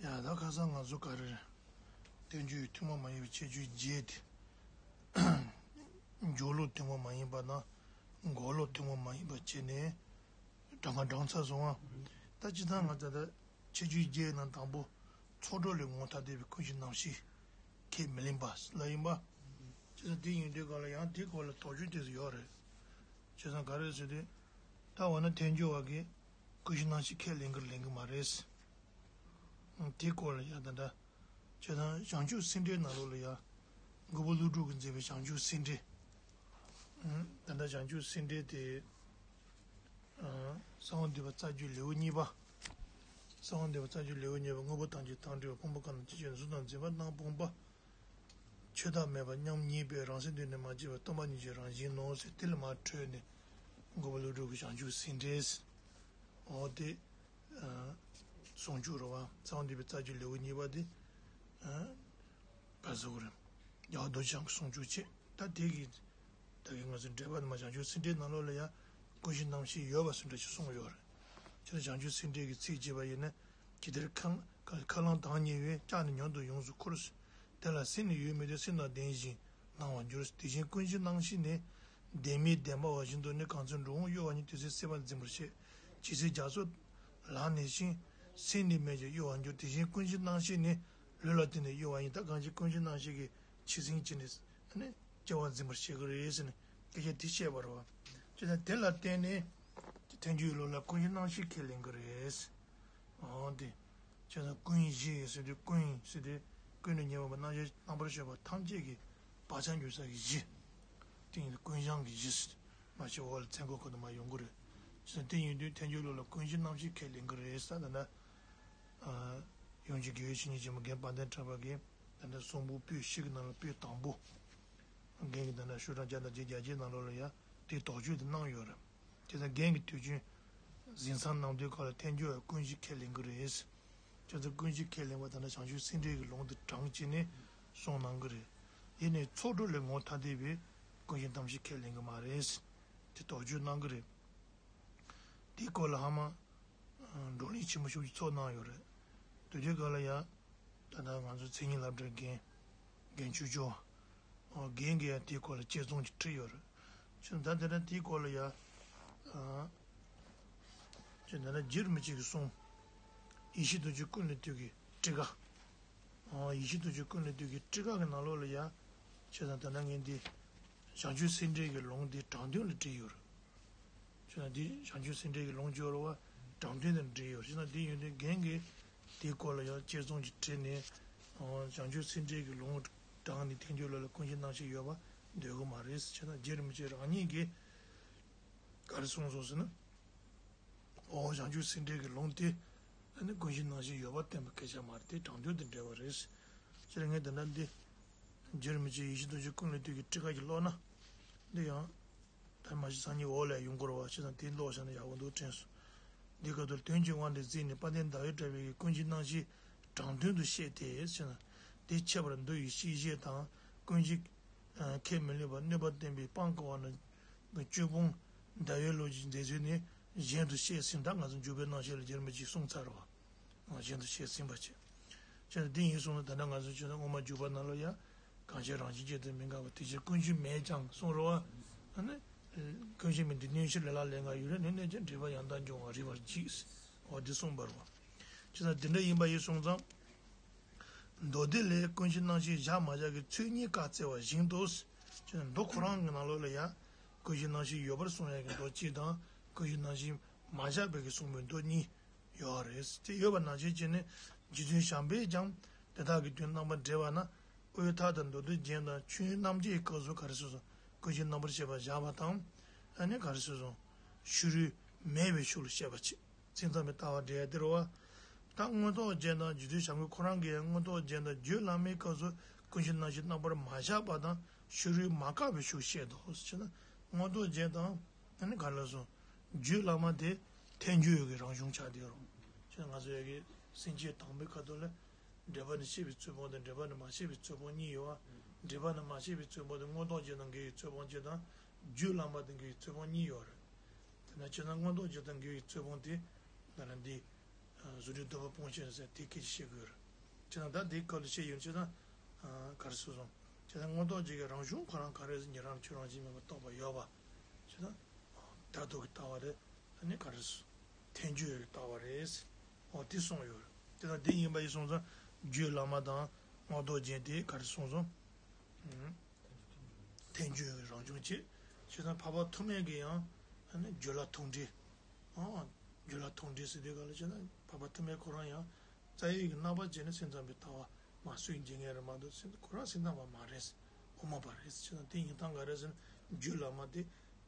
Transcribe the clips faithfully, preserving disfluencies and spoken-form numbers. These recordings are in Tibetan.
ཡ་ད་ཁ་སང་ང་ཚོ་ག་རེ་རེད། བསྟན་བཅོས་ཐུན་མོང་མ་ཡིན་པའི་ཁྱད་ཆོས་བརྒྱད་དེ། འཇུག་ལུགས་ཐུན་མོང་མ་ཡིན་པ་དང་འགོག་ལུགས་ཐུན་མོང་མ་ཡིན་པ་བྱས་ནས་གྲངས་ཀ་བགྲངས་ཚར་སོང་ང་། ད་སྤྱིར་བཏང་ང་ཚོ་ད་ཁྱད་ཆོས་བརྒྱད་ནང་དང་པོ་ཚོགས་གྲོགས་ལས་ངོ་ཐ་དད་པའི་ཀུན་གཞི་རྣམ་ཤེས་ཁས་མི་ལེན་པ་ལ་ཡིན་པ། བྱས་ཙང་དེ་ཡིན་དུས་ག་ལ་ཡང་དེའི་སྐོར་ལ་དོགས་གཅོད་དེ་ཚོ་ཡོད་རེད། བྱས་ཙང་ག་རེ་ཟེར་དུས། ད་འོ་ན་ཐལ་འགྱུར་བ་གིས་ཀུན་གཞི་རྣམ་ཤེས་ཁས་ལེན་གི་ལེན་གི་མ་རེད། ཨང་། དེའི་སྐོར་ལ་ཡང་ད་ལྟ། བྱས་ཙང་བྱང་ཆུབ་སེམས་འགྲེལ་ནང་ལོགས་ལ་ཡང་། མགོན་པོ་ཀླུ་སྒྲུབ་ཀྱིས་མཛད་པའི་བྱང་ཆུབ་སེམས་འགྲེལ། ཨང་། ད་ལྟ་བྱང་ཆུབ་སེམས་འགྲེལ་དེ། ཨང་། གསང་བ་འདུས་པ་རྩ་རྒྱུད་ལེའུ་གཉིས་པ། གསང་བ་འདུས་པ་རྩ་རྒྱུད་ལེའུ་གཉིས་པ། དངོས་པོ་ཐམས་ཅད་དང་བྲལ་བ། ཕུང་པོ་ཁམས་དང་ཅི་སྤྱོད་ན། གཟུགས་དང་མཛེས་པ་རྣམས་ཕུང་པོ། ཆོས་བདག་མེད་པ་མཉམ་ཉིད་པས། རང་སེམས་གདོད་ནས་མ་སྐྱེས་པ། སྟོང་པ་ཉིད་ཀྱི་རང་བཞིན་ནོ་ཟེར་དེ་ལ་མར་འཕྲོས་ནས་མགོན་པོ་ཀླུ་སྒྲུབ་ཀྱི་བྱང་ཆུབ་སེམས་འགྲེལ། འོ་དེ། ཨ། ཟུང་འཇུག་རེད་བ། གསང་བ་འདུས་པའི་རྩ་རྒྱུད་ལེའུ་གཉིས་པ་དེ། ཨ། ག་ཟེར་དགོས་རེད། རྒྱལ་བ་རྡོ་རྗེ་འཆང་གི་ཟུང་འཇུག་བྱེད། ད་དེ་གི། ད་གི་ང་ཚོ་འགྲེལ་པ་དུ་མ་བྱང་ཆུབ་སེམས་འགྲེལ་ནང་ལོགས་ལ་ཡང་ཀུན་གཞི་རྣམ་ཤེས་ཡོད་པ་སུ་འདྲ་ཞིག་གསུངས་ཡོད་རེད། ཁྱེད་རང་བྱང་ཆུབ་སེམས་འགྲེལ་གྱི་ཚིག་བྱས་པ་ཡིན་ན། ཇི་ལྟར་ཁ་ཁ་རླངས་དྭངས་ཉེ་བས། སྐྲག་ནས་མྱུར་དུ་ཡོངས་སུ་འཁོར། དེ་ལ་སེམས་ནི་ཡོད་མི་འདོད། སེམས་དང་ལྡན་ཞིང་སྣང་བར་འགྱུར། དེ་བཞིན་ཀུན་གཞི་རྣམ་ཤེས་ནི། ལྡན་མིན་བདེན་པ་བ་བཞིན་དུ་ནི། གང་ཚེ་འགྲོ་འོང་གཡོ་བ་ཉིད། དེ་ཚེ་སྲིད་པ་འཛིན་པར་བྱེད། ཇི་སྲིད་རྒྱ་མཚོ་ལ་གནས་ཤིང་། སེམས་ནི་མེད་ཀྱང་གཡོ་བར་འགྱུར། དེ་བཞིན་ཀུན་གཞི་རྣམ་ཤེས་ནི། ལུས་ལ་བརྟེན་ནས་གཡོ་བ་ཡིན། ད་གང་ཞིག་ཀུན་གཞི་རྣམ་ཤེས་ཀྱིས་ཇི་སྲིད་ཀྱི་ནི་སྐྱེ་བ་འཛིན་པར་བྱེད་ཀྱི་རེད་ཟེར་ནས་སྐད་ཆ་དེ་བཤད་པ་རེད་བ། ཅེས་དང་དེ་ལ་བརྟེན་ནས་ཐལ་འགྱུར་ལུགས་ལ་ཀུན་གཞི་རྣམ་ཤེས་ཁས་ལེན་གྱི་རེད། འོ་དེ། བྱས་ཙང་ཀུན་གཞི་ཟེར་དུས་ཀུན་ཟེར་དུས་ཀུན་ནས་ཉེ་བར་རྣམ་དབྱེ་རྣམ་པར་དཔྱོད་པ་ཐམས་ཅད་ཀྱི་བག་ཆགས་འགྱུར་ས་གི་གཞི། དེ་ཡིན་ཀུན་བཞག་གི་གཞི་ཟེར། མ་ཤེས་འོག་ལ་མཚན་གོ་གོ་དུ་མ་ཡོང་གི་རེད། བྱས་ཙང་དེ་ཡིན་དུས་ཐལ་འགྱུར་ལུགས་ལ་ཀུན་གཞི་རྣམ་ཤེས་ཁས་ལེན་གྱི་རེད་ཟེར་ད་ལྟ། ཡོངས་ཀྱི་དགེ་བའི་བཤེས་གཉེན་ཆེན་མོ་རྒན་དཔལ་ལྡན་གྲགས་པ་གིས་ད་ལྟ་གསུང་འབུམ་པོད་བཞི་གི་ནང་ལ་པོད་དང་པོ། རྒན་གྱིས་ད་ལྟ་ཤོག་གྲངས་བརྒྱ་དང་བརྒྱད་བརྒྱད་ནང་ལོགས་ལ་ཡང་དེའི་དོགས་གཅོད་དེ་གནང་ཡོད་རེད། དེ་དང་རྒན་གྱི་དུས་རྒྱུན་གཟིམ་ཚང་ནང་དུས་སྐབས་ལ་ཐལ་འགྱུར་བ་ཀུན་གཞི་ཁས་ལེན་གྱི་རེད། ཁྱོད་ཚོ་ཀུན་གཞི་ཁས་ལེན་པ་ད་ལྟ་བྱང་ཆུབ་སེམས་འགྲེལ་གྱི་ལུང་དེ་དྲངས་བྱས་ནས་གསུངས་གནང་གི་རེད། ཡིན་ནའི་ཚོགས་གྲོགས་ལས་ངོ་ཐ་དད་པའི་ཀུན་གཞི་རྣམ་ཤེས་ཁས་ལེན་གྱི་མ་རེད། དེ་དོགས་གཅོད་གནང་གི་རེད། དེའི་སྐོར་ལ་ཧ་མ། བགྲོ་གླེང་ཆེན་པོ་ཤུགས་ཀྱིས་ཚོགས་གནང་ཡོད་རེད། དེ་དུས་སྐབས་ལ་ཡང་། ད་ལྟ་ང་ཚོ་མཚན་ཉིད་སློབ་གྲྭའི་རྒན། རྒན་ཆོས་སྐྱོང་། རྒན་གྱིས་ཡང་དེའི་སྐོར་ལ་དཔྱད་རྩོམ་ཅིག་བྲིས་ཡོད་རེད། ཁྱོད་ད་དེ་ན་དེའི་སྐོར་ལ་ཡང་། ཁྱོད་ད་ལྟ་རྒྱུན་མི་འཆད་ཀྱི་གསུང་། ཡེ་ཤེས་རྡོ་རྗེ་ཀུན་ལས་བཏུས་ཀྱི་ཊཱི་ཀ། ཡེ་ཤེས་རྡོ་རྗེ་ཀུན་ལས་བཏུས་ཀྱི་ཊཱི་ཀ་གི་ནང་ལོགས་ལ་ཡང་། ཁྱོད་ད་ད་ལྟ་ངས་འདི། བྱང་ཆུབ་སེམས་འགྲེལ་གྱི་ལུང་འདི་དྲང་དོན་ལ་བྲིས་ཡོད་རེད། ཁྱོད་ན་འདི་བྱང་ཆུབ་སེམས་འགྲེལ་གྱི་ལུང་སྦྱོར་བ་དྲང་དོན་དང་འབྲེལ་ཡོད་ཅེ་ན་འདི་ཡོད་དུས་རྒན་གྱིས་དེའི་སྐོར་ལ་ཡང་དཔྱད་རྩོམ་ཅིག་བྲིས་ནས། བྱང་ཆུབ་སེམས་འགྲེལ་གྱི་ལུང་དྲངས་ནས་ཐལ་འགྱུར་ལུགས་ལ་ཀུན་གཞི་རྣམ་ཤེས་ཡོད་པ་འདོད་གི་མ་རེད་ཅེ་ན་རྒྱུན་མི་འཆད་རང་ཉིད་ཀྱིས་ག་རེ་གསུངས་སོང་ཟེར་ན། འོ་བྱང་ཆུབ་སེམས་འགྲེལ་གྱི་ལུང་དེ་ནི་ཀུན་གཞི་རྣམ་ཤེས་ཡོད་པ་བསྟན་པའི་སྐད་ཆ་མ་རེད་དེ་དྲང་དོན་དང་འབྲེལ་བ་རེད། སྤྱིར་ངས་འདི་འདྲ་འདི། རྒྱུན་མི་འཆད་ཡེ་ཤེས་རྡོ་རྗེ་ཀུན་ལས་བཏུས་ཀྱི་ཊཱི་ཀ་གི་ཀློག་ན། འདི་ཡང་། ད་མ་གཞི་སང་ཉིན་འོག་ལ་ཡོང་དགོས་རེད་བ་ཅེ་ན་དེ་ཀློག་བཞག་ན་ཡག་པོ་འདུག་དྲན་སོང་། འདི་སྐབས་དུ་དོན་གྱི་དབང་དུ་བརྩིས་ནས་དཔལ་ལྡན་ཟླ་འོད་གྲགས་པའི་ཀུན་གཞི་རྣམ་ཤེས་དྲང་དོན་དུ་བཤད་དེ་ཅེ་ན། དེ་འཆད་པར་འདུ་བའི་ཤེས་བྱེད་དང་ཀུན་གཞི། ཁས་མི་ལེན་པར་གནོད་པ་བསྟན་པའི་དཔང་བཀོད་པ་ནི། སྤྱོད་སྤོང་ཟླ་འོད་ལོ་གཅིག་མཛད་ཚུལ་ནི་གཞན་དུ་བཤད་ཟིན་ད་ང་ཚོ་འཇུག་པའི་རྣམ་བཤད་ལ་རྒྱུན་མི་འཆད་གསུངས་ཚར་བ། གཞན་དུ་བཤད་ཟིན་པ་བྱས། བྱས་ན་འདི་ཡིན་གསུངས་ན་ད་ལྟ་ང་ཚོ་བྱས་ན་སྔོན་མ་འཇུག་པ་ནང་ལ་ཡང་། གང་ཕྱིར་རང་བཞིན་གྱིས་དོན་མི་འགག་པ་དེ་ཕྱིར་ཀུན་གཞི་མེད་ཀྱང་གསུངས་རོ། ཨ་ནི། ཀུན་གཞི་མེད་དེ་གནོད་བྱེད་ལས་ལ་ལས་ངན་ཡོད་རེ་ནོད་གནོད་ཀྱང་འབྲེལ་པ་ཡང་དག་འབྱུང་བ་རིགས་པར་འཇིག་འོ་འདི་གསུངས་པ་རེད་བ། བྱས་ན་འདི་འདྲ་ཡིན་པ་ཡིན་སོང་ཙང་། མདོ་སྡེ་ལས་ཀུན་གཞི་རྣམ་ཤེས་བཞག་མ་བཞག་གི་ཚུལ་གཉིས་བཀའ་སྩལ་བ་བཞིན་དུ། བྱས་ན་མདོ་ཁོ་རང་གི་ནང་ལོགས་ལ་ཡང་། ཀུན་གཞི་རྣམ་ཤེས་ཡོད་པར་གསུང་ཡག་གི་མདོ་གཅིག་དང་ཀུན་གཞི་རྣམ་ཤེས་མ་བཞག་པའི་གི་གསུང་པའི་མདོ་གཉིས། ཡོད་རེད། དེ་ཡོད་པ་ནང་བཞིན་བྱས་ནས་རྗེ་བཙུན་བྱམས་པས་ཀྱང་དེ་དག་གི་དོན་རྣམ་པར་འགྲེལ་བ་ན། དབུས་མཐའ་དང་མདོ་སྡེ་རྒྱན་དང་ཆོས་དབྱིངས་རྣམ་འབྱེད་ཀྱི་སྐབས་སུ་ག་རེ་གསུངས་སོང་། ཀུན་གཞི་རྣམ་པར་ཤེས་པ་བཞག་པ་དང་། ཨ་ནི་ག་རེ་གསུངས་སོང་། ཕྱི་རོལ་མེད་པའི་ཕྱོགས་ལ་བཤད་པ་བྱེད། མཚན་ཙམ་པའི་ལྟ་བ་འགྲེལ་ཡ་དེ་རེད་བ། ད་མངོན་རྟོགས་རྒྱན་དང་རྗེ་བཙུན་བྱམས་མགོན་ཁོ་རང་གིས་མངོན་རྟོགས་རྒྱན་དང་རྒྱུད་བླ་མའི་སྐབས་སུ་ཀུན་གཞི་རྣམ་ཤེས་རྣམ་པར་མ་བཞག་པ་དང་ཕྱི་རོལ་མ་བཀག་པའི་ཕྱོགས་བཤད་དོ་ཟེར་ན། མངོན་རྟོགས་རྒྱན་དང་། ཨ་ནི་ག་རེ་ལབ་སོང་། རྒྱུད་བླ་མ་དེ་ཐལ་འགྱུར་ཡོད་ཀྱི་རང་གཞུང་ཆགས་བསྡད་རུང་། ཁྱོད་ང་ཚོ་ཡོད་ཀྱི་སེམས་བསྐྱེད་དང་པོའི་ཁ་ཐུག་ལ། འགྲེལ་པ་ནས་བཤད་པའི་ཚུལ་སྤོང་དང་འགྲེལ་པ་ནས་མ་བཤད་པའི་ཚུལ་སྤོང་གཉིས་ཡོད་པ། འགྲེལ་པ་ནས་མ་བཤད་པའི་ཚུལ་སྤོང་དེ་མངོན་རྟོགས་རྒྱན་དང་འགལ་བའི་ཚུལ་སྤོང་གཅིག་དང་། རྒྱུད་བླ་མ་དང་འགལ་བའི་ཚུལ་སྤོང་གཉིས་ཡོད་རེད། དེ་ན་ཁྱོད་ན་མངོན་རྟོགས་རྒྱན་དང་འགལ་བའི་ཚུལ་སྤོང་དེ། ད་ལ་འདི། རྫུ་འཕྲུལ་འདོད་པ་སྤོང་བྱེད་ཟེར་དེ་སྐད་ཆ་བཤད་དགོས་རེད། བྱས་ཙང་ད་འདི་སྐབས་ལ་བཤད་ཡོང་བྱས་ཙང་། ག་རེ་ཟེར་སོང་། བྱས་ཙང་མངོན་རྟོགས་རྒྱན་གྱི་རང་གཞུང་ཁོ་རང་ག་རེ་ཟེར་ཉན་རང་ཆོས་རང་བཞིན་མེད་པར་རྟོགས་པ་ཡོད་པ། བྱས་ཙང་། བརྡ་ཐོ་གི་ལྟ་བ་རེད། ཨ་ནི་ག་རེ་ཟེར། ཐལ་འགྱུར་ཡོད་ཀྱི་ལྟ་བ་རེད། འོ་དེ་གསུངས་ཡོད་རེད། དེ་དང་དེ་ཡིན་པ་ཡིན་སོང་ཙང་རྒྱུད་བླ་མ་དང་མངོན་རྟོགས་རྒྱན་དེ་ག་རེ་གསུངས་སོང་། ཐལ་འགྱུར་ཡོད་ཀྱི་རང་བྱུང་བྱེད། བྱས་ཙང་འཕགས་པ་ཐོགས་མེད་ཀྱི་ཡང་། ཨ་ནི་རྒྱུད་ལ་ཐུག་འཕྲད། ཨང་། རྒྱུད་ལ་ཐུག་འཕྲད་ཟེར་དུས་ག་ལ་བྱས་ན་འཕགས་པ་ཐོགས་མེད་ཁོ་རང་ཡང་རྩ་བའི་གི་རྣམ་པ་ཅན་ནི་སེམས་ཙམ་པའི་ལྟ་བ་མ་སུས་འབྱེད་མཁན་རེད་མ་གཏོགས་སེམས་ཁོ་རང་སེམས་ཙམ་པ་མ་རེད། དབུ་མ་པ་རེད། བྱས་ཙང་དེ་ཡིན་སྟངས་ག་རེ་ཟེར་ན་རྒྱུད་བླ་མ་དེ་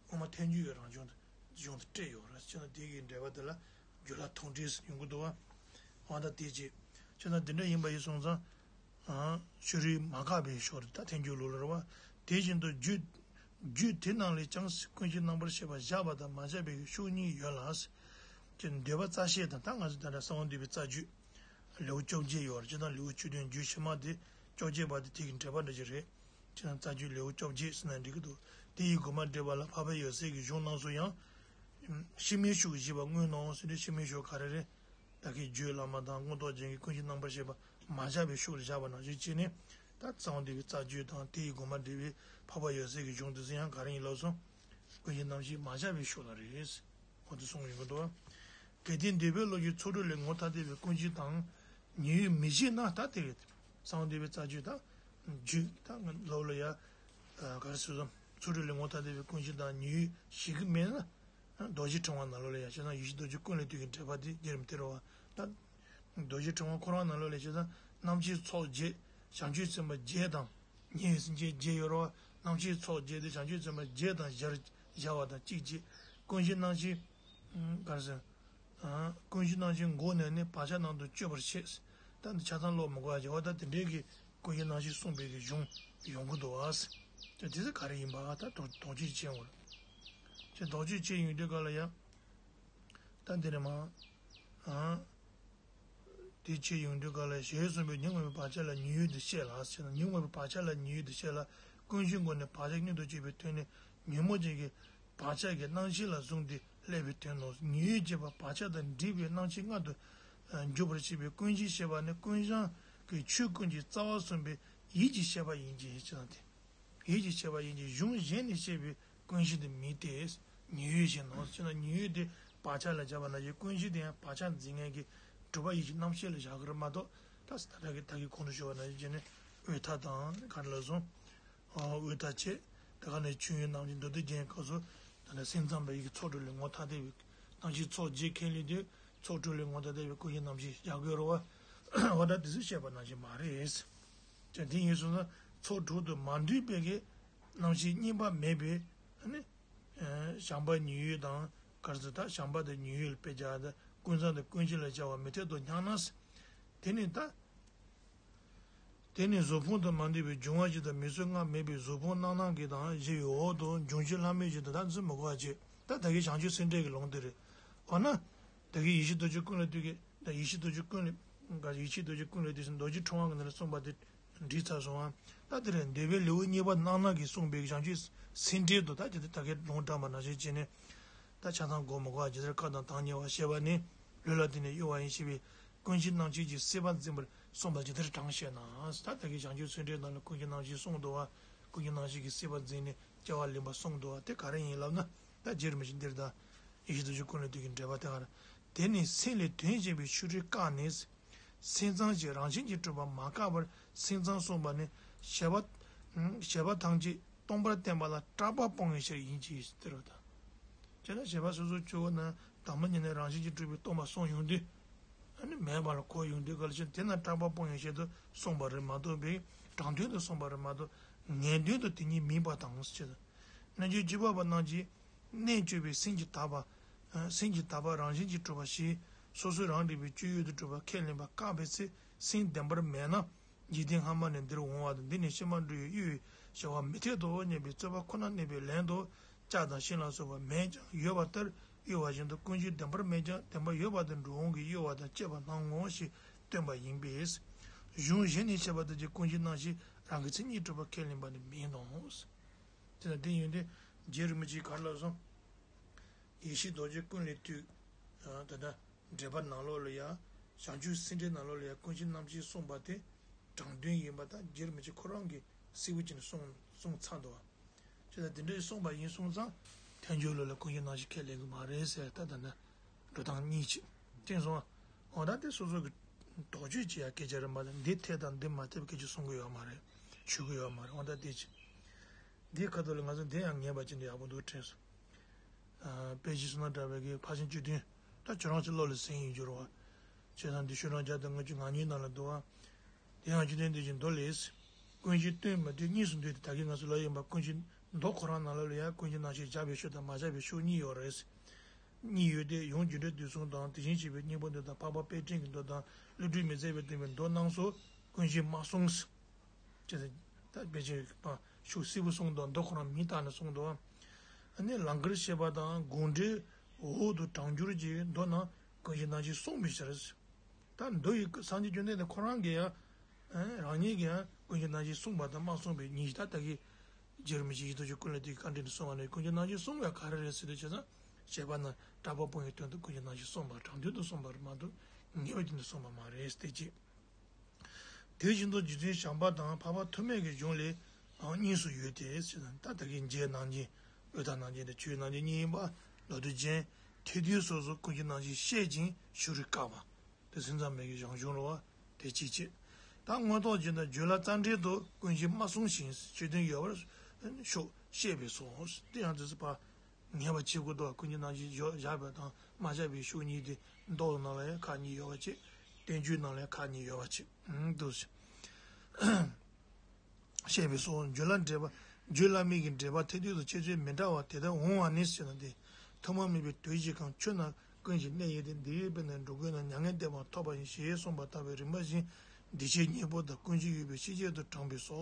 དབུ་མ་ཐལ་འགྱུར་གྱི་རང་བྱུང་དུ་གཞུང་དུ་སྤྲད་ཡོད་རེད། བྱས་ཙང་དེ་གི་འགྲེལ་པ་དེ་ལ་རྒྱུད་ལ་ཐུག་འཕྲད་ཟེར་ཡོང་གི་འདུག་བ། འོ་ད་དེ་རྗེས། བྱས་ཙང་དེ་འདྲ་ཡིན་པ་ཡིན་སོང་ཙང་། ཨང་། ཕྱི་རོལ་མ་འགགས་པའི་ཕྱོགས་རེད། ད་ཐལ་འགྱུར་ལུགས་ལ་རེད་བ། དེ་བཞིན་དུ་རྒྱུད། རྒྱུད་དེ་རྣམས་ལས་ཀྱང་ཀུན་གཞིའི་རྣམ་པར་ཤེས་པ་བཞག་པ་དང་མ་བཞག་པའི་ཕྱོགས་གཉིས་ཡོད་ལ། ཅེས་འདོད་པ་རྩ་ཤེས་དང་ད་ང་ཚོ་ད་ལྟ་གསང་བ་འདུས་པའི་རྩ་རྒྱུད། ལེའུ་བཅོ་བརྒྱད་ཡོད་རེད། ཅེས་དང་ལེའུ་བཅུ་བདུན་རྒྱུད་ཕྱི་མ་དེ་བཅོ་བརྒྱད་པ་དེ་དེ་གི་འགྲེལ་པ་འདྲ་ཅིག་རེད། ཅེས་དང་རྩ་རྒྱུད་ལེའུ་བཅོ་བརྒྱད་ཟེར་ན་འགྲིག་གི་འདུག་དེ་ཡི་དགོངས་པ་འགྲེལ་པ་ལ་འཕགས་པའི་ཡབ་སྲས་ཀྱི་གཞུང་རྣམས་སུ་ཡང་། ཕྱི་མའི་ཕྱོགས་བཞི་པ་དངོས་སྣང་ཟེར་དུས་ཕྱི་མའི་ཕྱོགས་ག་རེ་རེད། ད་གིན་རྒྱུད་བླ་མ་དང་མངོན་རྟོགས་རྒྱན་གྱི་ཀུན་གཞིའི་རྣམ་པར་ཤེས་པ་མ་བཞག་པའི་ཕྱོགས་ལ་བཞག་པ་ནང་བཞིན་བྱས་ནས། ད་གསང་བ་འདུས་པའི་རྩ་རྒྱུད་དང་དེ་ཡི་དགོངས་པ་འགྲེལ་པའི་འཕགས་པ་ཡབ་སྲས་ཀྱི་གཞུང་དེ་ཚོ་ཡང་ག་རེ་ཡིན་ལབ་སོང་། ཀུན་གཞིའི་རྣམ་ཤེས་མ་བཞག་པའི་ཕྱོགས་ལ་རེད། འོ་དེ་གསུངས་ཡོང་གི་འདུག་གལ་ཏེ་འདོད་པའི་བློ་གིས་ཚོགས་དྲུག་ལས་ངོ་ཐ་དད་པའི་ཀུན་གཞི་དང་ཉེ་བའི་མི་ཤེས་ན་ད་དེ་རེད། གསང་བ་འདུས་པའི་རྩ་རྒྱུད་དང་། རྒྱུད་དང་ལོགས་ལ་ཡ། ག་རེ་ཟེར་སོང་། ཚོགས་དྲུག་ལས་ངོ་ཐ་དད་པའི་ཀུན་གཞི་དང་ཉེ་བའི་ཞིག་གི་མེད་ན། རྡོ་རྗེ་ཕྲེང་བ་ནང་ལོགས་ལ་ཡང་བྱས་ཙང་ཡེ་ཤེས་རྡོ་རྗེ་ཀུན་ལས་བཏུས་ཀྱི་འགྲེལ་པ་དེ་རྒྱལ་རིམ་དེ་རེད་བ། ད། རྡོ་རྗེ་ཕྲེང་བ་ཁོ་རང་ནང་ལོགས་ལ་བྱས་ཙང་རྣམ་མཁྱེན་ཚོགས་བརྒྱད། བྱང་ཆུབ་སེམས་དཔའ་བརྒྱད་དང་། ཉེ་བའི་སེམས་ཅན་བརྒྱད་ཡོད་རེད་བ། རྣམ་མཁྱེན་ཚོགས་བརྒྱད་དེ་བྱང་ཆུབ་སེམས་དཔའ་བརྒྱད་དང་སྦྱར་བཞག་པ་དང་གཅིག་བྱས། ཀུན་གཞི་རྣམ་ཤེས། ག་རེ་ཟེར། ཀུན་གཞི་རྣམ་ཤེས་མགོ་ནས་ནི་བག་ཆགས་རྣམས་དང་སྤྱོད་པར་བྱེད། ད་འདི་ཆ་ཚང་ཀློག་མི་དགོས་པ་བྱས་པ་ད་དེ་འདྲའི་གི་ཀུན་གཞི་རྣམ་ཤེས་གསུངས་པའི་གི་གཞུང་ཡོང་གི་འདུག་བ། ད་དེ་ཚོ་ག་རེ་ཡིན་པ་ད་དོགས་དོགས་གཅོད་བྱེད་འོང་། ཅེས་དོགས་གཅོད་བྱེད་ཡོང་དུས་ག་ལ་ཡ། ད་འདི་ནས་མ། ཨང་། དེ་བྱེད་ཡོང་དུས་ག་ལ་ཞེས་གསུངས་པའི་ཉོན་མོངས་པའི་བག་ཆགས་ལ་ཉེ་བའི་དུ་བཤད་ལ་ཟེར་ན་ཉོན་མོངས་པའི་བག་ཆགས་ལ་ཉེ་བའི་དུ་བཤད་ལ་ཀུན་གཞི་མགོ་ནས་བག་ཆགས་མངོན་དུ་བྱེད་པའི་དོན་ནི་ཉོན་མོངས་ཅན་གྱི་བག་ཆགས་ཀྱི་རྣམ་ཤེས་ལ་བཟུང་སྟེ་སླེབས་པའི་དོན་ནོ། ཉེ་བའི་བྱེད་པ་བག་ཆགས་དང་འདྲིས་པའི་རྣམ་ཤེས་མངལ་དུ་འཇུག་པར་བྱེད་པའི་ཀུན་གཞིའི་ཤེས་པ་ནི་ཀུན་བཞག་གི་ཆོས་ཀུན་གྱི་རྩ་བ་གསུམ་པའི་ཡིད་ཀྱི་ཤེས་པ་ཡིན་གྱི་ཞེས་དང་སྟེ། ཡིད་ཀྱི་ཤེས་པ་ཡིན་གྱི་གཞུང་གཞན་ནས་བཤད་པའི་ཀུན་གཞི་དེ་མིན་ཏེ། ཉེ་བའི་ཞེས་ནོ། ཅེ་ན་ཉེ་བའི་དེ་བག་ཆགས་ལ་སྦྱར་བ་ན་ཡི་ཀུན་གཞི་དེ་ཡང་བག་ཆགས་འཛིན་མཁན་གྱི་གྲུབ་པ་ཡིད་ཀྱི་རྣམ་ཤེས་ལ་བཞག་གི་རེད་མ་གཏོགས། ད་ད་ལྟ་གི་ད་གི་གོང་དུ་ཞུས་པ་ནང་བཞིན་བྱས་ནས་དབུས་མཐའ་དང་ག་རེ་ལབ་སོང་། དབུས་མཐའ་བྱས། དེ་ག་ནས་ཆོས་དབྱིངས་རྣམ་འབྱེད་མདོ་སྡེ་རྒྱན་སྐབས་སུ་ད་ནི་སེམས་ཙམ་པ་ཡི་གི་ཚོགས་དྲུག་ལས་ངོ་ཐ་དད་པའི་རྣམ་ཤེས་ཚོགས་བརྒྱད་ཁས་ལེན་དུས་ཚོགས་དྲུག་ལས་ངོ་ཐ་དད་པའི་ཀུན་གཞི་རྣམ་ཤེས་བཞག་དགོས་རེད་བ། འོ་ད་དེ་ཚོ་བཤད་པ་ནང་བཞིན་མ་རེད། ཅེས་དེ་ཡིན་སོང་ན་ཚོགས་དྲུག་ཏུ་མ་འདུས་པའི་གི་རྣམ་ཤེས་གཉིས་པ་མེད་པའི་ནི། བྱམས་པ་ཉེ་བའི་དང་གར་ཚོད་ད་བྱམས་པ་དང་ཉེ་བའི་ལ་དཔེ་བྱ་དང་ཀུན་བཟང་དང་ཀུན་གཞི་ལ་སྦྱར་བ་མི་འཐད་དོ་སྙམ་ན། དེ་ནི་ད། དེ་ནི་གཟུགས་ཕུང་དུ་མ་འདུས་པའི་འབྱུང་བ་བཞི་དང་མི་གསོད་ལྔ་མེད་པའི་གཟུགས་ཕུང་རྣམ་སྣང་གི་དང་བཞི་ཡི་འོག་ཏུ་འབྱུང་བཞི་ལྷ་མིན་བཞི་དང་ད་ཚོད་མི་གོ་བ་བྱེད་ད་ད་གི་བྱང་ཆུབ་སེམས་འགྲེལ་གྱི་ལུང་དེ་རེད། འོ་ན། ད་གི་ཡེ་ཤེས་རྡོ་རྗེ་ཀུན་ལས་བཏུས་ཀྱི་ད་ཡེ་ཤེས་རྡོ་རྗེ་ཀུན་ལས། ཡེ་ཤེས་རྡོ་རྗེ་ཀུན་ལས་བཏུས་ཟིན་རྡོ་རྗེ་ཕྲེང་བ་གི་ནང་ལ་གསུངས་པ་དེ། འགྲིག་ཚར་སོང་ཨ། ད་དེ་རེད་འདོད་པའི་ལེའུ་གཉིས་པ་རྣམ་སྣང་གིས་གསུངས་པའི་བྱང་ཆུབ་སེམས་འགྲེལ་དུ་ད་དེ་ད་གའི་ལུང་དྲངས་པ་ནང་བཞིན་བྱས་ནས། ད་ཆ་ཚང་གོ་མི་གོ་བ་ཇི་ལྟར་ཁ་དང་དང་ཉེ་བར་བཤད་པ་ནི་ལུས་ལ་བརྟེན་ནས་གཡོ་བ་ཡིན་ཞེས་པའི་ཀུན་གཞི་རྣམ་བཅད་ཀྱི་སྲིད་པ་འཛིན་པར་གསུངས་པ་ཇི་ལྟར་དྲངས་ཤེ་ན། ད་ད་གའི་བྱང་ཆུབ་སེམས་འགྲེལ་ནང་ལ་ཀུན་གཞི་རྣམ་བཅད་གསུངས་འདུག་བ། ཀུན་གཞི་རྣམ་བཅད་ཀྱི་སྲིད་པ་འཛིན་ནས་སྐྱེ་བ་ལེན་པ་གསུངས་འདུག་བ་དེ་ག་རེ་ཡིན་ལབ་ན་ད་རྗེ་རིན་པོ་ཆེ་འདིར་ད་ཡེ་ཤེས་རྡོ་རྗེ་ཀུན་ལས་བཏུས་ཀྱི་འགྲེལ་པ་དེ་ག་རེད། དེ་ནི་སེམས་ལས་དོན་གཞན་པའི་ཆོས་རིག་བཀག་ནས། སེམས་ཙམ་གྱི་རང་བཞིན་གྱིས་གྲུབ་པ་མ་བཀག་པར་སེམས་ཙམ་གསུངས་པ་ནི་བྱས་པ། བྱས་པ་ཐམས་ཅད་སྟོང་པར་བསྟན་པ་ལ་གྲགས་པ་སྤོང་བའི་ཕྱིར་ཡིན་གྱི་ཟེར་བ་དང་། བྱས་ན་བྱས་པ་སོ་སོ་སྐྱེ་བོ་ན་དང་པོ་ཉིད་ནས་རང་བཞིན་གྱིས་གྲུབ་པའི་སྟོང་པ་གསུངས་ཡོང་དུས། ཨ་ནི་མེད་པ་ལ་གོ་ཡོང་དུས་ག་ལ་ཕྱིར་དེ་ན་གྲགས་པ་སྤོང་བའི་ཕྱིར་དུ་གསུངས་པ་རེད་མ་གཏོགས་པའི་དྲང་དོན་དུ་གསུངས་པ་རེད་མ་གཏོགས་ངེས་དོན་དུ་དེ་ཉིད་མིན་པ་དང་ཟེར། རྣལ་འབྱོར་བཅུ་པ་པ་རྣམས་ཀྱིས། གནད་བཅུ་པའི་སེམས་ཀྱི་དག་པ། སེམས་ཀྱི་དག་པ་རང་བཞིན་གྱིས་གྲུབ་པ་ཞེས་སོ་སོའི་རང་རིག་པའི་སྤྱོད་ཡུལ་དུ་གྲུབ་པ་ཁས་ལེན་པ་བཀག་པའི་ཚེ་སེམས་བདེན་པར་མེད་ན། འཇིག་རྟེན་སྔ་མ་ནས་འདིར་འོང་བ་དང་འདི་ནས་ཕྱི་མར་འགྲོ་བའི་གཡོ་བའི་བྱ་བ་མི་འཐད་དོ་སྙམ་པའི་རྩོད་པ་ཁོ་ན་གནས་པའི་ལན་དུ། ལྕགས་དང་ཤིང་ལ་སོགས་པ་མེད་ཀྱང་ཡོད་པ་ལྟར་གཡོ་བ་བཞིན་དུ་ཀུན་གཞི་བདེན་པར་མེད་ཀྱང་བདེན་པར་ཡོད་པ་དང་འགྲོ་འོང་གི་གཡོ་བ་དང་བཅས་པ་སྣང་ངོ་ཞེས་སྟོན་པ་ཡིན་པས། གཞུང་གཞན་ནས་བཤད་པ་ལྟར་གྱི་ཀུན་གཞི་རྣམ་ཤེས་རང་གི་མཚན་ཉིད་གྲུབ་པ་ཁས་ལེན་པ་ནི་མིན་ནོ། དེ་ལ་དེ་ཡོན་ཏན་རྗེ་རིན་པོ་ཆེས་ག་རེ་ལབ་སོང་། ཡེ་ཤེས་རྡོ་རྗེ་ཀུན་ལས་བཏུས། ད་ལྟ་ འགྲེལ་པ་ནང་ལོགས་ལ་ཡང་བྱང་ཆུབ་སེམས་འགྲེལ་ནང་ལོགས་ལ་ཡང་ཀུན་མཁྱེན་རྣམ་བཞིས་གསུངས་པ་དེ་དྲང་དོན་ཡིན་པ་དང་རྒྱུད་རིན་པོ་ཆེ་ཁོ་རང་གིས་གསལ་པོ་བྱས་ནས་གསུངས་གསུངས་ཚར་འདུག་བ། བྱས་ཙང་དེ་འདྲ་གསུངས་པ་ཡིན་སོང་ཙང་ཐལ་འགྱུར་ལུགས་ལ་ཀུན་མཁྱེན་རྣམ་བཞི་ཁས་ལེན་གྱི་མ་རེད་ཟེར། ད་ད་ནི་འགྲོ་སྟངས་གཉིས་ཅིག་བསྟན་སོང་བ། འོ་ད་དེ་སོ་སོ་གི་དོགས་གཅོད་བྱེད་ཡ་སྐད་ཆ་རེད་མ་གཏོགས་འདི་འཐད་དང་འདི་མ་འཐད་པའི་སྐད་ཆ་གསུང་གི་ཡོད་མ་རེད། ཞུ་གི་ཡོད་མ་རེད། འོ་ད་དེ་ཅིག་འདིའི་ཁ་ཐོག་ལ་ང་ཚོ་འདི་ཡང་ངེས་པ་ཅིག་འདི་ཡག་པོ་འདུག་དྲན་སོང་། ཨ། དཔལ་ཆེན་བསོད་ནམས་གྲགས་པའི་གི་ཕར་ཕྱིན་བཅུ་བདུན། ད་ཁྱོད་རང་ཚོ་བློ་ལ་ཟིན་ཡིན་རྒྱུ་རེད་བ། བྱས་ཙང་འདི་ཤོག་གྲངས་བརྒྱ་དང་ལྔ་བཅུ་ང་གཉིས་ནང་ལ་འདུག་བ། དེ་ཡང་བཅུ་བདུན་འདི་བཞིན་མདོ་ལས། ཀུན་གཞི་སྟོང་མི་སྟོང་གཉིས་སུ་འདུས་ཏེ། ད་གིན་ང་ཚོ་ལབ་ཡིན་པ་ཀུན་གཞི་མདོ་ཁོ་རང་ནང་ལ་ལ་ཡང་ཀུན་གཞི་རྣམ་བཞི་སྦྱར་བའི་ཕྱོགས་དང་མ་སྦྱར་བའི་ཕྱོགས་གཉིས་ཡོད་རེད། གཉིས་ཡོད་དེ། ཡང་རྒྱུ་འབྲས་དུས་གསུམ་དང་དེ་བཞིན་གཤེགས་པའི་སྙིང་པོ་མདོ་དང་འཕགས་པ་དཔལ་སྤྲིང་གི་མདོ་དང་ཀླུ་སྒྲུབ་མི་ཟད་པའི་བསྟན་པའི་མདོ་རྣམས་སུ་ཀུན་གཞི་མ་གསུངས། ཅེས་ད་དཔེ་ཆའི་པ་ཤུགས་གསལ་པོ་གསུངས་འདུག་མདོ་ཁོ་རང་མིང་བཏགས་ནས་གསུངས་འདུག་ཨ་ནི་ལང་ཀར་གཤེགས་པ་དང་དགོངས་འགྲེལ་འོག་ཏུ་དྲང་འགྱུར་གྱི་མདོ་རྣམས་ཀུན་གཞི་རྣམ་བཞི་གསུངས་པའི་ཕྱིར། ད་མདོ་ཡི་སངས་རྒྱས་བཅོམ་ལྡན་འདས་ཁོ་རང་གིས་ཡང་རང་ཉིད་ཀྱིས་ཡང་ཀུན་གཞི་རྣམ་བཞི་གསུངས་པ་དང་མ་གསུངས་པའི་གཉིས་ད་ལྟ་གི་རྗེ་རིན་པོ་ཆེ་ཡིད་ཐོབ་ཀྱི་ཀུན་ལེགས་དེའི་བཀའ་འགྲེལ་དུ་གསུངས་པ་ནི་ཀུན་གཞི་རྣམ་བཞི་གསུངས་པ་ག་རེ་རེད་ཟེར་དུས་བྱས་ཙང་བཤད་པ་ན་གྲགས་པ་སྤོང་བའི་དོན་དུ་ཀུན་གཞི་རྣམ་བཞི་གསུངས་པ་དྲང་དོན་དུ་གསུངས་པ་རེད་མ་གཏོགས་ངེས་པའི་དོན་དུ་གསུངས་པ་མ་རེད་ཟེར་ཏེ་ཅི། དེ་བཞིན་དུ་རྗེ་བཙུན་བྱམས་པ་དང་འཕགས་པ་ཐོགས་མེད་ཀྱི་གཞུང་ལས་ཡང་གཉིས་སུ་ཡོད་དེ། ད་ལྟ་གི་རྗེ་རྣམ་བསྒྱིངས་དབུས་མཐའ་རྣམ་བསྒྱིངས་དང་ཆོས་རྣམ་བསྒྱིངས་གཉིས་ཡིན་པ་ལོ་དུ་ཅན་ཐེག་བསྡུས་སོ་སོར་ཀུན་གཞི་རྣམ་བཞི་བཤད་ཅིང་ཤེས་རིག་བཀག་པ་དེ་སེམས་ཙམ་མེད་ཀྱི་ཞང་ཞུང་རེད་བ། དེ་ཅིའི་ཕྱིར། ད་མངོན་རྟོགས་རྒྱན་དང་བརྗོད་ལ་རྩ་འགྲེལ་དུ་ཀུན་གཞི་མ་གསུངས་ཤིང་ཕྱི་དོན་ཡོད་པར་ཤོག་བཤད་པས་སོ། དེ་ཡང་དུས་སུ་བ། ངེས་པ་བྱེད་དགོས་འདུག་ཀུན་གཞི་རྣམ་བཞི་བཞག་པ་དང་མ་བཞག་པའི་ཕྱོགས་གཉིས་ཏེ། མདོ་ནང་ལ་ཡང་ཁག་གཉིས་ཡོད་པ་བྱས། བསྟན་བཅོས་ནང་ལ་ཡང་ཁག་གཉིས་ཡོད་པ་བྱས། འདུག་བཤད་པས་སོ། བརྗོད་ལ་འགྲེལ་པ། བརྗོད་བླ་མེད་ཀྱི་འགྲེལ་པ་ཐེག་བསྡུས་སུ་ཕྱེ་ཚུལ་མི་འདྲ་བ་དེ་ལྟར་འོང་བ་ནི་ཞེ་ན་སྟེ། ཐོག་མ་མེད་པའི་དུས་ཀྱི་གང་ཆོས་རྣམས་ཀུན་གཞི་གནས་ཡོད་དེ། འདི་ཡི་དཔེར་ན་འགྲོ་ཀུན་ན་མྱ་ངན་འདས་པ་ཐོབ་པ་ཡིན་ཞེས་གསུངས་པ་ལྟ་བུའི་རིམ་པ་བཞིན་འདུས་བྱས་གཉིས་པོ་དང་ཀུན་གཞི་ཡོད་པའི་ཤེས་བྱེད་དུ་དྲངས་པས་སོ།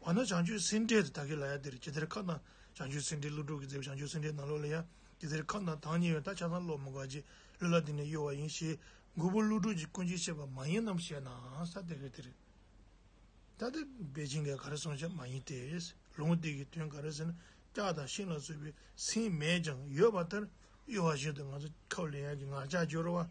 འོ་ན་བྱང་ཆུབ་སེམས་འགྲེལ་དེ་ད་གིན་ལ་ཡ་དེར་ཇི་ལྟར་ཁ་ན་བྱང་ཆུབ་སེམས་འགྲེལ་ཀླུ་སྒྲུབ་ཀྱིས་མཛད་པའི་བྱང་ཆུབ་སེམས་འགྲེལ་ནང་ལོགས་ལ་ཡ་དེ་ལྟར་ཁ་ན་བདག་ཉིད་ཡང་ད་ཆ་ཚང་བློ་མི་དགའ་ཅིག་ལུས་ལ་དེ་ནས་གཡོ་བ་ཡིན་ཞེས་མགོན་པོ་ཀླུ་སྒྲུབ་ཀྱིས་ཀུན་གཞི་བཤད་པ་མ་ཡིན་ནམ་ཞེ་ན་ས་དེ་ག་དེ་རེད། ད་དེ་པཎ་ཆེན་གྱིས་ག་རེ་གསུངས་ཤག་མ་ཡིན་ཏེ། ལུང་དེ་གི་དོན་ག་རེ་ཟེར་ན་ལྕགས་དང་ཤིང་ལ་སོགས་པའི་སེམས་མེད་ཀྱང་ཡོད་པ་ལྟར་གཡོ་བ་བཞིན་དུ་ང་ཚོ་ཁབ་ལེན་ཡག་གི་ངར་ལྕགས་སྦྱོར་བ།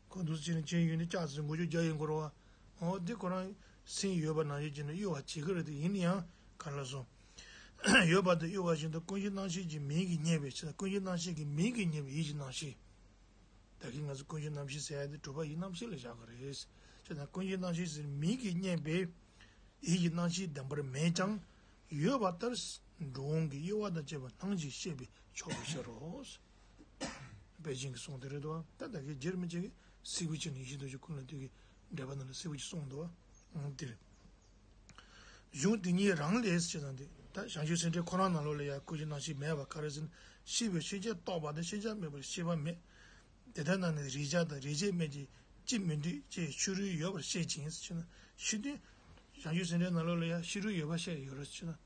ཁོ་འདུག་སེ་བྱས་ནས་བྱས་ཡོད་ནི་ལྕགས་ཟེར་མགོ་ཆུ་རྒྱག་ཡིན་དགོས་རེད་བ། འོ་འདི་ཁོ་རང་སེམས་ཡོད་པ་ནང་བཞིན་བྱས་ནས་གཡོ་བ་བྱེད་ཀྱི་རེད་དེ་ཡིན་ན་ཡང་ག་ལ་སོང་། ཡོད་པ་དེ་གཡོ་བ་བཞིན་དུ་ཀུན་གཞི་རྣམ་ཤེས་ཀྱི་མིང་གིས་བསྙད་པའི་ཕྱིར་ན་ཀུན་གཞི་རྣམ་ཤེས་ཀྱི་མིང་གིས་བསྙད་པའི་ཡིད་ཀྱི་རྣམ་ཤེས། ད་གིན་ང་ཚོ་ཀུན་གཞི་རྣམ་ཤེས་ཟེར་ཡ་དེ་གྲུབ་པ་ཡིད་རྣམ་ཤེས་ལ་བཞག་གི་རེད། ཅེ་ན་ཀུན་གཞི་རྣམ་ཤེས་ཟེར་མིང་གིས་བསྙད་པའི་ཡིད་ཀྱི་རྣམ་ཤེས་བདེན་པར་མེད་ཀྱང་ཡོད་པ་ལྟར་འགྲོ་འོང་གི་གཡོ་བ་དང་བཅས་པ་སྣང་ཞིང་ཤེས་པས་ཆོག་པའི་ཕྱིར་རོ། པཎ་ཆེན་གྱི་གསུང་དེ་རེད་དོ། ད་ད་གིན་རྗེ་རིན་པོ་ཆེ་གིས་གསལ་པོ་བྱས་ནས་ཡིད་བཞིན་ནོར་བུའི་ཀུན་ལ་དུས་ཀྱི་འགྲེལ་པ་ནང་ལ་གསལ་པོ་ཅིག་གསུངས་འདུག་བ། དེ་རེད། གཞུང་དེ་ཉིད་རང་ལས་ཞེས་དང་དེ་ད་བྱང་ཆུབ་སེམས་འགྲེལ་ཁོ་རང་ནང་ལོགས་ལ་ཡང་ཀུན་གཞི་རྣམ་ཤེས་མེད་པ་ག་རེ་ཟེར་ན་ཤེས་པའི་ཤེས་བྱ་རྟོགས་པ་དང་ཤེས་བྱ་མེད་པར་ཤེས་པ་མེད། དེ་ལྟར་ན་ནི་རེག་བྱ་དང་རེག་བྱེད་མེད་ཅིང་ཅི་མི་འདོད་ཅེས་ཕྱི་རོལ་ཡོད་པར་བཤད་ཅིང་ཞེ་ན་ཕྱི་དོན། བྱང་ཆུབ་སེམས་འགྲེལ་ནང་ལོགས་ལ་ཡང་ཕྱི་རོལ་ཡོད་པར་བཤད་ཡོད་རེད་ཞེ་ན།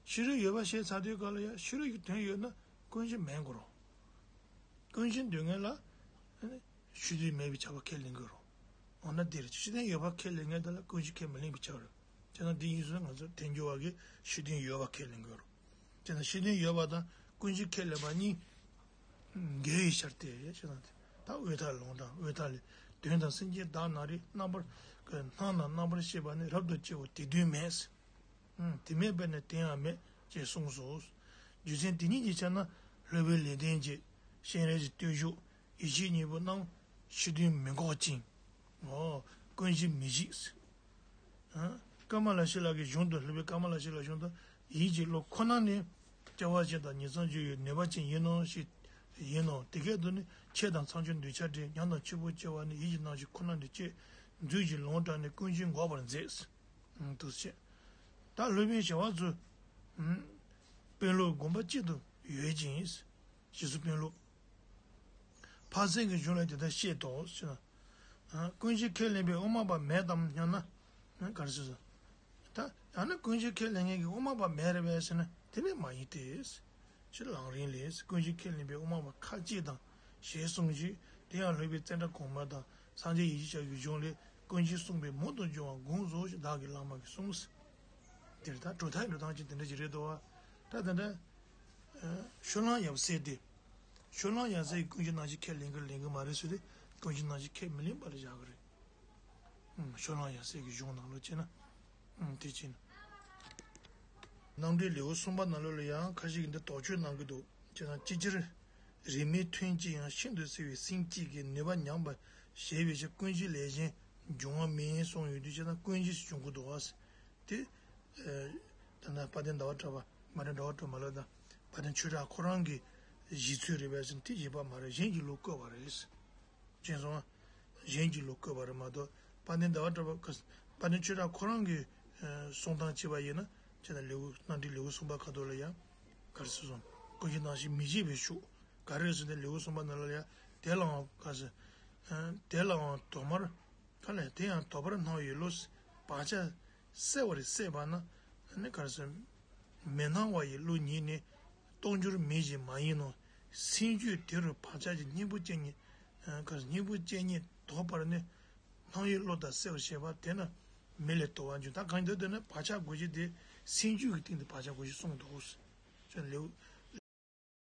ཕྱི་རོལ་ཡོད་པར་བཤད་ཚར་དུས་སྐབས་ལ་ཡང་ཕྱི་རོལ་གྱི་དོན་ཡོད་ན་ཀུན་གཞི་མེད་དགོས་རེད། ཀུན་གཞི་འདོད་མཁན་ལ། ཕྱི་དོན་མེད་པའི་ཆ་བ་ཁས་ལེན་དགོས་རེད། འོ་ན་འདིར་ཕྱི་དོན་ཡོད་པ་ཁས་ལེན་མཁན་དེ་ལ་ཀུན་གཞི་ཁས་མི་ལེན་པའི་ཆ་རེད། དེ་ན་འདི་ཡིན་ཟེར་ན་ང་ཚོ་ཐལ་འགྱུར་བ་གིས་ཕྱི་དོན་ཡོད་པ་ཁས་ལེན་དགོས་རེད། དེ་ན་ཕྱི་དོན་ཡོད་པ་དང་ཀུན་གཞི་ཁས་ལེན་པ་གཉིས་འགལ་བའི་ཕྱིར་ཏེ་ཞེ་ན། ད་དབུས་མཐའ་ལུང་དྲངས། དབུས་མཐའ་ལས། དོན་དམ་སེམས་ཅན་བདག་ན་རེ། རྣམ་པར་སྣང་དང་རྣམ་པར་ཤེས་པ་ནི་རབ་ཏུ་སྐྱེ་བོ་དེ་དོན་མེད། དེ་མེད་པས་ན་དེ་ཡང་མེད་ཅེས་གསུངས་སོ། རྒྱུ་མཚན་དེ་ཉིད་ཀྱི་ཕྱིར་ན་སློབ་པའི་ལེགས་ལྡན་གྱི་སྤྱན་རས་གཟིགས་བརྟུལ་ཞུགས་ཡེ་ཤེས་སྙིང་པོ་རྣམས་ཕྱི་དོན་མི་འགོག་ཅིང་། ཨོ། ཀུན་གཞི་མི་འཇིག། ཀ་མ་ལ་ཤཱི་ལ་གི་གཞུང་དུ་སློབ་དཔོན་ཀ་མ་ལ་ཤཱི་ལ་གཞུང་དུ་ཡིད་ཀྱི་བློ་ཁོ་ན་ནི་སྐྱེ་བ་གཞན་དང་ཉིང་མཚམས་སྦྱོར་བའི་ནུས་པ་ཅན་ཡིན་ནོ་ཞེས་ཡིན་ནོ། དེ་སྐད་དུ་ནི་ཁྱེད་དང་ཚངས་སྤྱོད་འདོད་ཆགས་བྲལ་ཉམས་དང་འཆི་འཕོ་སྐྱེ་བ་ནི་ཡིད་ཀྱི་རྣམ་ཤེས་ཁོ་ན་ནི་ཅེས་མཛོད་ཀྱི་ལུང་དྲངས་ནས་ཀུན་གཞི་འགོག་པར་མཛད། དུ་བྱེད། ད་སློབ་དཔོན་བྱེ་བ་ཚོ། དཔོན་སློབ་དགོངས་པ་གཅིག་ཏུ་ཡོད་ཅིང་། རྗེས་སུ་དཔོན་སློབ། འཕགས་སེང་གི་གཞུང་ལས་དེ་ལྟར་བཤད་དོ་ཞེ་ན། ཀུན་གཞི་ཁས་ལེན་པའི་དབུ་མ་པ་མེད་དམ་སྙམ་ན། ག་རེ་ཟེར། ད་ཡང་ན་ཀུན་གཞི་ཁས་ལེན་མཁན་གྱི་དབུ་མ་པ་མེད་རེད་པས་ཟེར་ན་དེ་ནི་མ་ཡིན་ཏེ། ཞེས་ལམ་རིམ་ལས་ཀུན་གཞི་ཁས་ལེན་པའི་དབུ་མ་པ་ཁ་ཅིག་དང་ཞེས་གསུངས་ཤིང་། དེ་ཡང་སློབ་དཔོན་ཙནྡྲ་གོང་མ་དང་སངས་རྒྱས་ཡེ་ཤེས་མཆོག་གི་གཞུང་ལས་ཀུན་གཞི་གསུངས་པས་མང་དུ་འབྱུང་བར་དགོངས་སོ་ཞེས་བདག་གི་བླ་མ་གིས་གསུངས། དེར་ད་གྲུབ་མཐའི་འགྲོ་སྟངས་ཀྱི་དེ་འདྲ་ཅིག་རེད་དོ། ད་དེ་འདྲ། ཤོ་ལངས་ཡབ་སྲས་དེ། ཤོ་ལངས་ཡབ་སྲས་ཀྱི་ཀུན་གཞི་རྣམ་བཞི་ཁས་ལེན་གི་ལེན་གི་མ་རེད་ཟེར་ཏེ། ཀུན་གཞི་རྣམ་ཤེས་ཁས་མི་ལེན་པ་ལ་བཞག་གི་རེད། ཨུམ། ཕྱོགས་གླང་ཡབ་སྲས་ཀྱི་གཞུང་ནང་ལོགས་བྱས་ན། ཨུམ། དེ་བྱས་ན། རྣམ་འགྲེལ་ལེའུ་གསུམ་པ་ནང་ལོགས་ལ་ཡང་ཁ་ཤས་ཀྱིས་འདི་དོགས་གཅོད་གནང་གི་འདུག་བྱས་ཙང་ཅིའི་ཕྱིར། རིས་མེད་ཐུན་གཅིག་ཡང་ཤིན་ཏུ་གསལ་བའི་སེམས་གཅིག་གི་ནུས་པ་ཉམས་པར་བྱས་པའི་ཕྱིར་ཀུན་གཞི་ལས་གཞན་འབྱུང་བ་མིན་གསུངས་ཡོད་དུས། བྱས་ཙང་ཀུན་གཞི་ཞིག་འབྱུང་གི་འདུག་ཨ། དེ། ཨ། ད་ལྟ་དཔལ་ལྡན་ཟླ་བ་གྲགས་པ། མ་རེད། ཟླ་བ་གྲགས་པ་མ་ལབ་ད། དཔལ་ལྡན་ཆོས་གྲགས་ཁོ་རང་གི་བཞེད་ཚུལ་རེད་པས་ཟེར་ན་དེ་བཞེད་པ་མ་རེད། གཞན་གྱིས་ལུགས་བཀོད་པ་རེད། མཁྱེན་སོང་ང་། གཞན་གྱིས་ལུགས་བཀོད་པ་རེད་མ་གཏོགས། དཔལ་ལྡན་ཟླ་བ་གྲགས་པ་ཁ། དཔལ་ལྡན་ཆོས་གྲགས་ཁོ་རང་གི་ཨ་གསུང་སྟངས་བྱས་པ་ཡིན་ན། བྱས་ན་ལེའུ་རྣམ་འགྲེལ་ལེའུ་གསུམ་པ་ཁ་ཐོག་ལ་ཡང་ག་རེ་ཟེར་སོང་། ཀུན་གཞི་རྣམ་ཤེས་མི་བཞེད་པའི་ཤུགས་ག་རེ་ཟེར་ན། ལེའུ་གསུམ་པ་ནང་ལ་ཡང་དེ་ལའང་ག་ཟེར། ཨ། དེ་ལའང་དོ་མར། ག་ལས། དེ་ཡང་དོ་པར་སྣང་བའི་བློ། བག་ཆགས་སད་པར་སད་པ་ན་ནི་ག་རེ་ཟེར། མི་སྣང་བ་ཡི་བློ་ཉིད་ནི་སྟོང་སྦྱོར་མིན་ཞིང་མ་ཡིན་ནོ། སེམས་རྒྱུད་དེ་རུ་བག་ཆགས་ཀྱི་གཉེན་པོ་བཅས་ཉིད། ཨ། ག་རེ་ཟེར། གཉེན་པོ་བཅས་ཉིད་དོ་པར་ནི། སྣང་བའི་བློ་དང་སད་པར་བྱེད་པ་དེ་ན་མི་ལས་དོ་བ་འབྱུང་། ད་གང་ཡིན་ཟེར་ན་བག་ཆགས་དགོས་གཞི་དེ་སེམས་རྒྱུད་ཀྱི་སྟེང་དུ་བག་ཆགས་དགོས་གཞི་གསུངས་འདུག་ཟེར། ལེའུ་